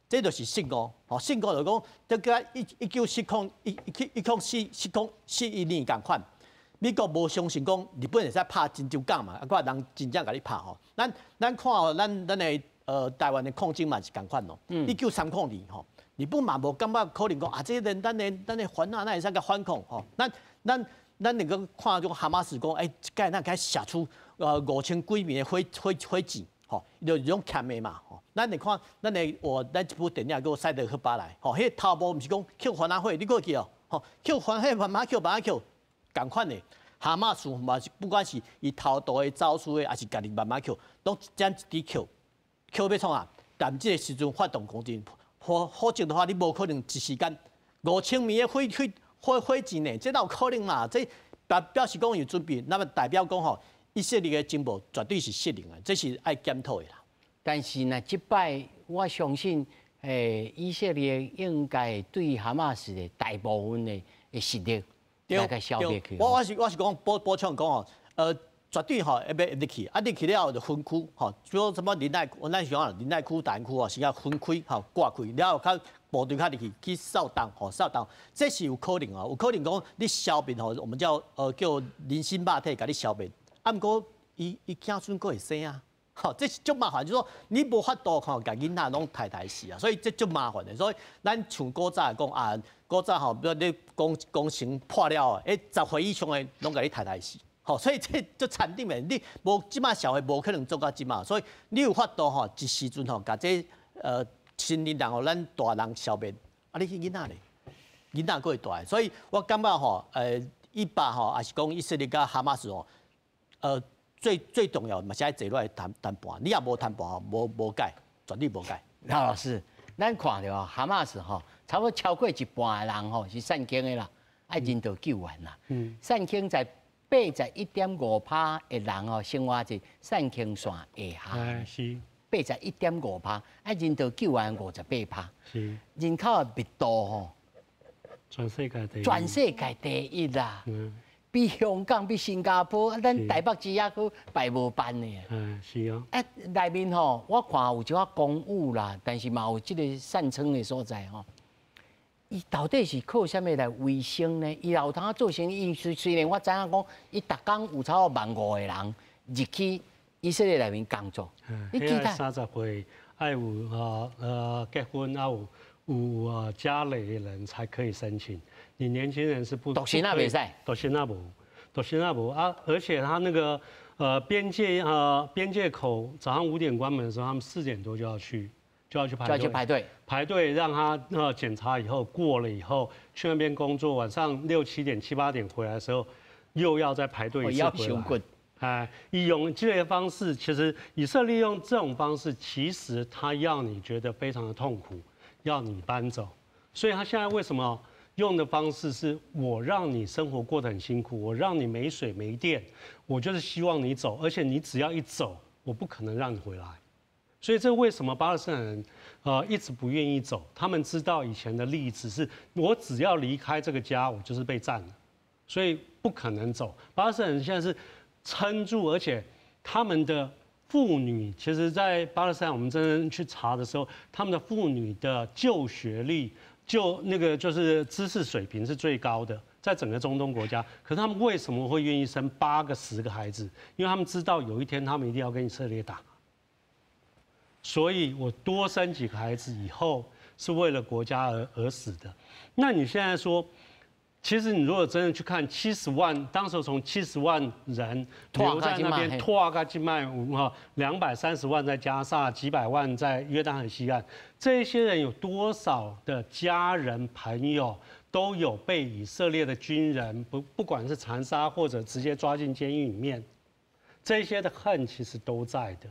這就是失誤，吼，失誤就講，這個一一九四空一一一空四四空四一年仝款，美國無相信講日本會使拍珍珠港嘛，啊，閣人真正共你拍吼。咱看吼，咱的台灣的抗爭嘛是仝款咯。1930年吼，日本嘛無感覺可能講啊，這個咱的番仔哪會使共反抗吼？咱能夠看這哈馬斯講，欸，這擺咱共射出5000幾枚的火箭，吼，就是種欠的嘛，吼。咱會看，咱的我咱這部電影叫《賽德克巴萊》，吼，彼個頭目毋是講抾番仔火，你閣會記哦？吼，抾番火慢慢抾慢慢抾，仝款的。哈馬斯嘛是不管是伊偷渡的、走私的，抑是家己慢慢抾，攏一點一滴抾，抾欲創啥？但這個時陣發動攻擊，否則的話，你無可能一時間5000米的火箭呢？這哪有可能嘛？這表示講有準備，那麼代表講吼，以色列的情報絕對是失靈的，這是愛檢討的啦。但是呢，這擺我相信，以色列應該對哈馬斯的大部分的實力來共消滅去。我是講補充講吼，絕對吼會欲入去，啊入去了後就分區吼，比如什麼仁愛，咱想仁愛區、大安區吼，先共分開吼割開，了後較部隊較入去去掃蕩吼掃蕩，這是有可能哦，有可能講你消滅吼，我們叫人心肉體共你消滅，啊毋過伊子孫閣會生啊。吼，這是足麻煩，就是說你無法度吼，共囡仔攏刣刣死啊，所以這足麻煩的。所以咱像古早講啊，古早吼，比如你工程破了，欸，10歲以上的攏共你刣刣死，吼，所以這足殘忍的。你無這馬社會無可能做到這馬，所以你有法度吼，一時陣吼，共這成年人予咱大人消滅，啊，你去囡仔咧，囡仔閣會大。所以我感覺吼，以巴吼，抑是講以色列佮哈馬斯吼，最最重要嘛是愛坐落來談判，你若無談判吼，無解，絕對無解。廖老師，咱看著哈馬斯吼，差不多超過一半的人吼是散兵的啦，愛人道救援啦。散兵在81.5趴的人吼，生活在散兵線下。是。81.5趴，愛人道救援58趴。是。人口的密度吼，全世界第一。全世界第一啦。比香港、比新加坡，咱台北市猶閣排無辦的。嗯，是啊。啊，內面吼，我看有一寡公寓啦，但是嘛有這個散倉的所在吼。伊到底是靠啥物來維生呢？伊有通做生意？雖然我知影講，伊逐工有超過1.5萬個人入去以色列內面工作。你記得30歲愛有結婚啊有家累的人才可以申請。你年輕人是不獨身仔袂使，獨身仔無，獨身仔無啊！而且他那個邊界口早上5點關門的時候，他們4點多就要去排隊，就要去排隊，排隊讓他檢查以後過了以後去那邊工作，晚上六七點七八點回來的時候，又要再排隊一次回來。哎，用這些方式，其實以色列用這種方式，其實他要你覺得非常的痛苦，要你搬走。所以他現在為什麼用的方式是我讓你生活過得很辛苦，我讓你沒水沒電，我就是希望你走，而且你只要一走，我不可能讓你回來。所以這為什麼巴勒斯坦人一直不願意走？他們知道以前的例子是，我只要離開這個家，我就是被佔了，所以不可能走。巴勒斯坦人現在是撐住，而且他們的婦女，其實，在巴勒斯坦我們真正去查的時候，他們的婦女的就學歷。就那個就是知識水平是最高的，在整個中東國家。可是他們為什麼會願意生8個、10個孩子？因為他們知道有一天他們一定要跟以色列打。所以我多生幾個孩子以後是為了國家而死的。那你現在說，其實你如果真的去看七十萬，當時從七十萬人留在那邊，拖個靜脈哈，230萬在加薩，幾百萬在約旦河西岸，這些人有多少的家人朋友都有被以色列的軍人不管是殘殺或者直接抓進監獄裡面，這些的恨其實都在的。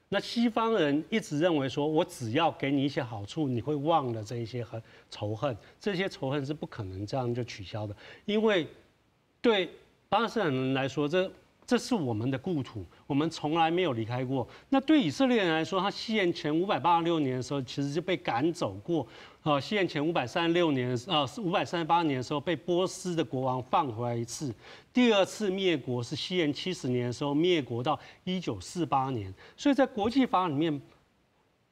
那西方人一直認為說，我只要給你一些好處，你會忘了這一些恨仇恨，這些仇恨是不可能這樣就取消的，因為對巴勒斯坦人來說，這是我們的故土，我們從來沒有離開過。那對以色列人來說，他西元前586年的時候，其實就被趕走過。啊，西元前536年，538年的時候，被波斯的國王放回來一次。第二次滅國是西元70年的時候滅國到1948年。所以在國際法裡面，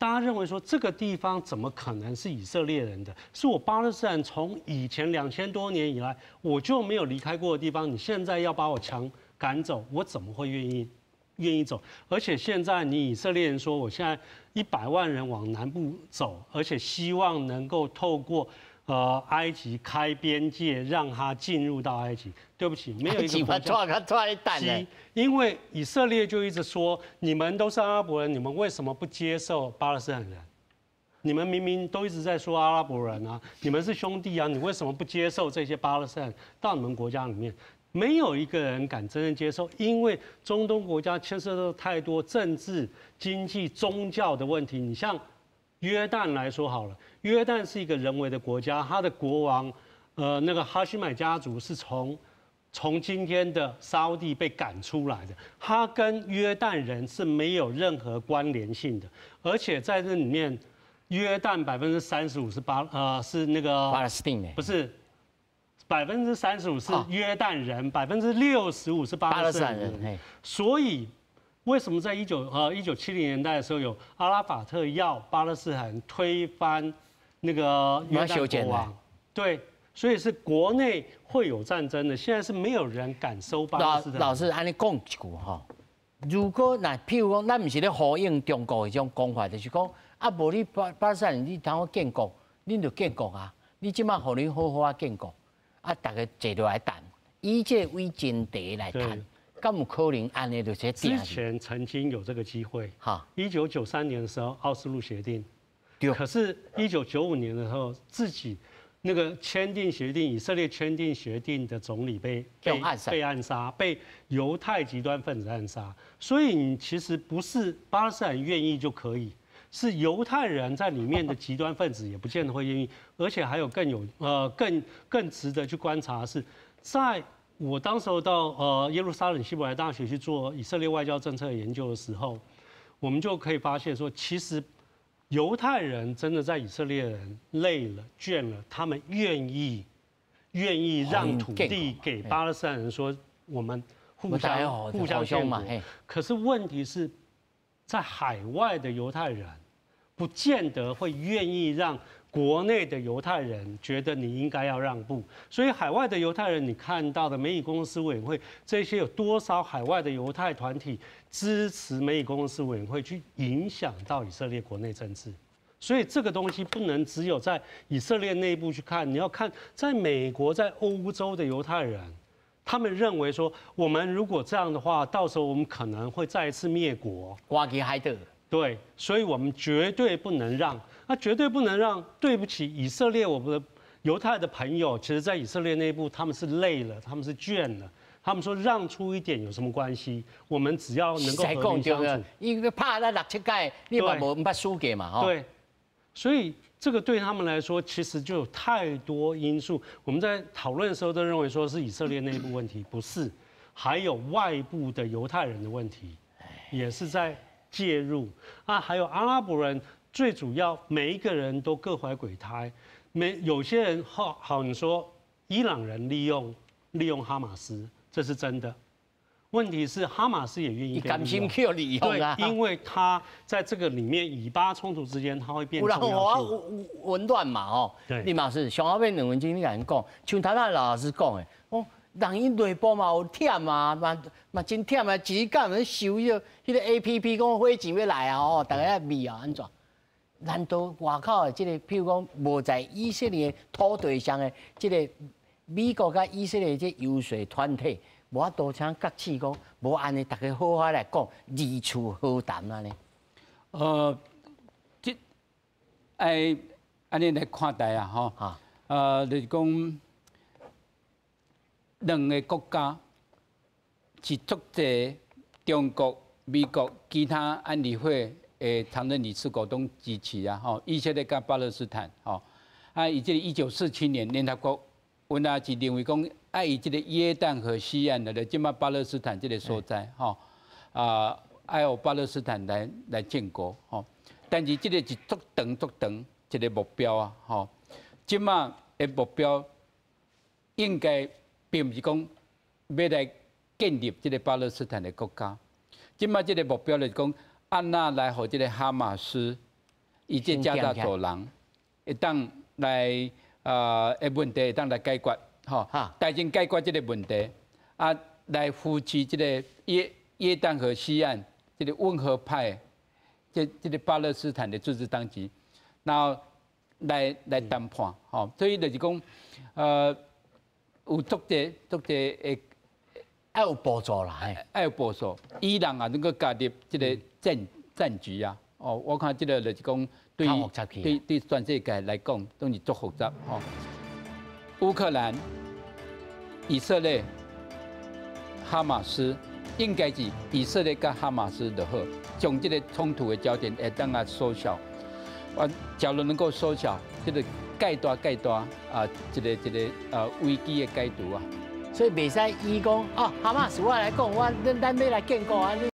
大家认为说这个地方怎么可能是以色列人的？是我巴勒斯坦从以前2000多年以来我就没有离开过的地方，你现在要把我强赶走，我怎么会愿意走？而且现在你以色列人说，我现在100万人往南部走，而且希望能够透过埃及开边界，让他进入到埃及。对不起，没有一个国家。因为以色列就一直说，你们都是阿拉伯人，你们为什么不接受巴勒斯坦人？你们明明都一直在说阿拉伯人啊，你们是兄弟啊，你为什么不接受这些巴勒斯坦到你们国家里面？没有一个人敢真正接受，因为中东国家牵涉到太多政治、经济、宗教的问题。你像约旦来说好了，约旦是一个人为的国家，他的国王，那个哈希米家族是从今天的沙乌地被赶出来的，他跟约旦人是没有任何关联性的，而且在这里面，约旦35%是那个巴勒斯坦的，不是。35%是约旦人，65%是巴勒斯坦人。所以，为什么在1970年代的时候，有阿拉法特要巴勒斯坦推翻那个约旦国王？对，所以是国内会有战争的。现在是没有人敢收巴勒斯坦。老师，按呢讲一句吼，如果若譬如讲，咱毋是咧呼应中国彼种讲法，就是讲啊，無你巴勒斯坦你通好建國，恁就建國啊！你這擺予恁好好仔建國。啊！逐家坐落來談，以這為前提來談，敢有可能按呢就是之前曾經有這個機會。哈，1993年的時候，奧斯陸協定。對。可是，1995年的時候，自己那個簽訂協定，以色列簽訂協定的總理被暗殺，被猶太極端分子暗殺。所以，你其實不是巴勒斯坦願意就可以。是猶太人在裡面的極端分子也不見得會願意，而且還有更有呃更更值得去觀察的是，在我當時候到耶路撒冷希伯來大學去做以色列外交政策研究的時候，我們就可以發現說，其實猶太人真的在以色列人累了倦了，他們願意讓土地給巴勒斯坦人，說我們互相建國。可是問題是，在海外的猶太人，不見得會願意讓國內的猶太人覺得你應該要讓步，所以海外的猶太人，你看到的美以公共委員會這些有多少海外的猶太團體支持美以公共委員會去影響到以色列國內政治？所以這個東西不能只有在以色列內部去看，你要看在美國、在歐洲的猶太人，他們認為說，我們如果這樣的話，到時候我們可能會再一次滅國。瓜吉海德。對，所以我們絕對不能讓，那絕對不能讓。對不起，以色列，我們的猶太的朋友，其實，在以色列內部，他們是累了，他們是倦了，他們說讓出一點有什麼關係？我們只要能夠和平相處。因為拍了六七屆，你嘛無毋捌輸過嘛，對，所以這個對他們來說，其實就有太多因素。我們在討論的時候都認為說是以色列內部問題，不是，還有外部的猶太人的問題，也是在介入啊，還有阿拉伯人，最主要每一個人都各懷鬼胎，沒有些人好好你說伊朗人利用哈馬斯，這是真的。問題是哈馬斯也願意甘心去利用啊，對，因為他在這個裡面以巴衝突之間，他會變重要性。溫暖嘛，哦，林老師，上後尾2分鐘你共𪜶講，像頭仔老師講的，講人𪜶內部嘛有忝啊，嘛真忝啊，一日到晚收彼個 APP，講火箭欲來啊，吼，逐家愛密啊，按怎？難道外口的這個，譬如講，無在以色列土地上的這個美國佮以色列這遊說團體，無法度請覺醒講，無按呢，逐家好好來講，二處和談按呢？這愛按呢來看待啊，吼，就是講兩个國家是足濟中國、美國、其他安理會的常任理事國攏支持啊，吼，以色列佮巴勒斯坦，吼，啊，伊這个1947年聯合國，原來是認為講愛以這个約旦河西岸的，這馬巴勒斯坦這个所在，吼，啊，愛予巴勒斯坦來建國，吼，但是這个是足長足長一个目標啊，吼，這馬的目標應該並毋是講欲來建立這个巴勒斯坦的國家，這馬這个目標就是講，按怎來予這个哈馬斯伊這加沙走廊會當來的問題會當來解決，吼，大戰解決這个問題，啊，來扶持這个約旦河西岸這个溫和派，這个巴勒斯坦的自治當局，然後來談判，吼，所以就是講，有足濟足濟的愛有步驟啦，愛有步驟。伊朗也能夠加入這个戰局啊，哦，我看這个就是講對全世界來講，攏是足複雜，吼。烏克蘭、以色列、哈馬斯，應該是以色列佮哈馬斯就好，將這个衝突的焦點會當啊縮小。啊，假如能夠縮小，這个蓋大蓋大啊，這个危機的解除啊。所以袂使伊講哦，哈馬斯我來講，我咱咱欲來建國啊。